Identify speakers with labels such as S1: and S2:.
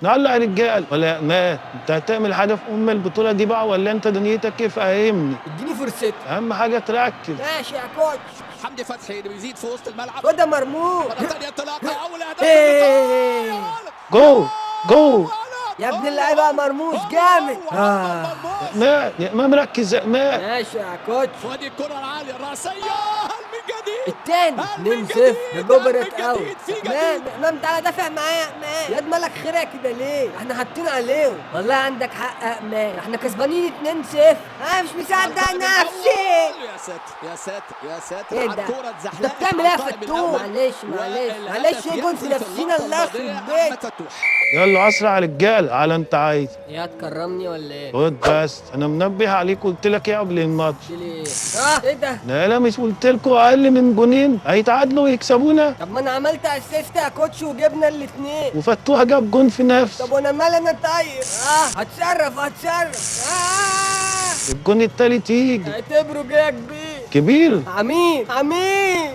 S1: يلا يا رجال. ولا ما انت هتعمل حاجة في ام البطولة دي بقى ولا انت دنيتك كيف؟ فهمني.
S2: اديني فرصتي.
S1: اهم حاجة تركز.
S2: ماشي يا coach.
S3: حمدي فتحي اللي بيزيد في وسط الملعب.
S2: خد يا مرموش.
S3: مرة ثانية انطلاقة، اول اهداف.
S2: إيه.
S1: جو جو.
S2: يا ابن اللعيبة يا مرموش، جامد.
S1: ما يا ما مركز يا ما.
S2: ماشي يا coach.
S3: وادي الكره العالية الراسيه، هل من جديد؟
S2: التاني.
S3: هل من
S2: 2 0.
S3: جديد؟
S2: جبرت
S3: هل من
S2: قوي.
S3: جديد؟ في
S2: مان
S3: جديد.
S2: مان، تعالى دافع معايا man. ياد مالك خيرك كده ليه؟ احنا حاطين عليهم. والله عندك حق يا man، احنا كسبانين 2 0. انا مش مصدق نفسي.
S3: يا ساتر يا ساتر يا ساتر
S2: ايه
S3: على
S2: ده؟
S3: الكرة
S2: انت
S3: اتزحلقت
S2: بتعمل ايه يا
S3: على القائم
S2: فتوح؟
S3: الأول.
S2: معلش معلش
S3: والهدف
S2: معلش، ايه جون في
S3: ينزل في
S2: نفسينا
S3: اللقطة
S2: الله يخرب
S3: الماضية
S2: بيت.
S3: أحمد فتوح.
S1: يلا اسرع يا رجال على انت عايز.
S2: يا تكرمني ولا ايه؟
S1: خد بس، انا منبه عليك، قلت لك ايه قبل الماتش؟
S2: قلت لي ايه؟ ايه ده؟
S1: لا لا، مش قلت لكم اقل من جونين هيتعادلوا ويكسبونا؟
S2: طب ما انا عملت assist يا coach وجبنا الاثنين.
S1: وفتوح جاب جون في نفسه.
S2: طب وانا مال انا؟ طيب هتصرف هتصرف.
S1: الجون التالت يجي.
S2: اعتبره جاي كبير.
S1: كبير.
S2: عميد عميد.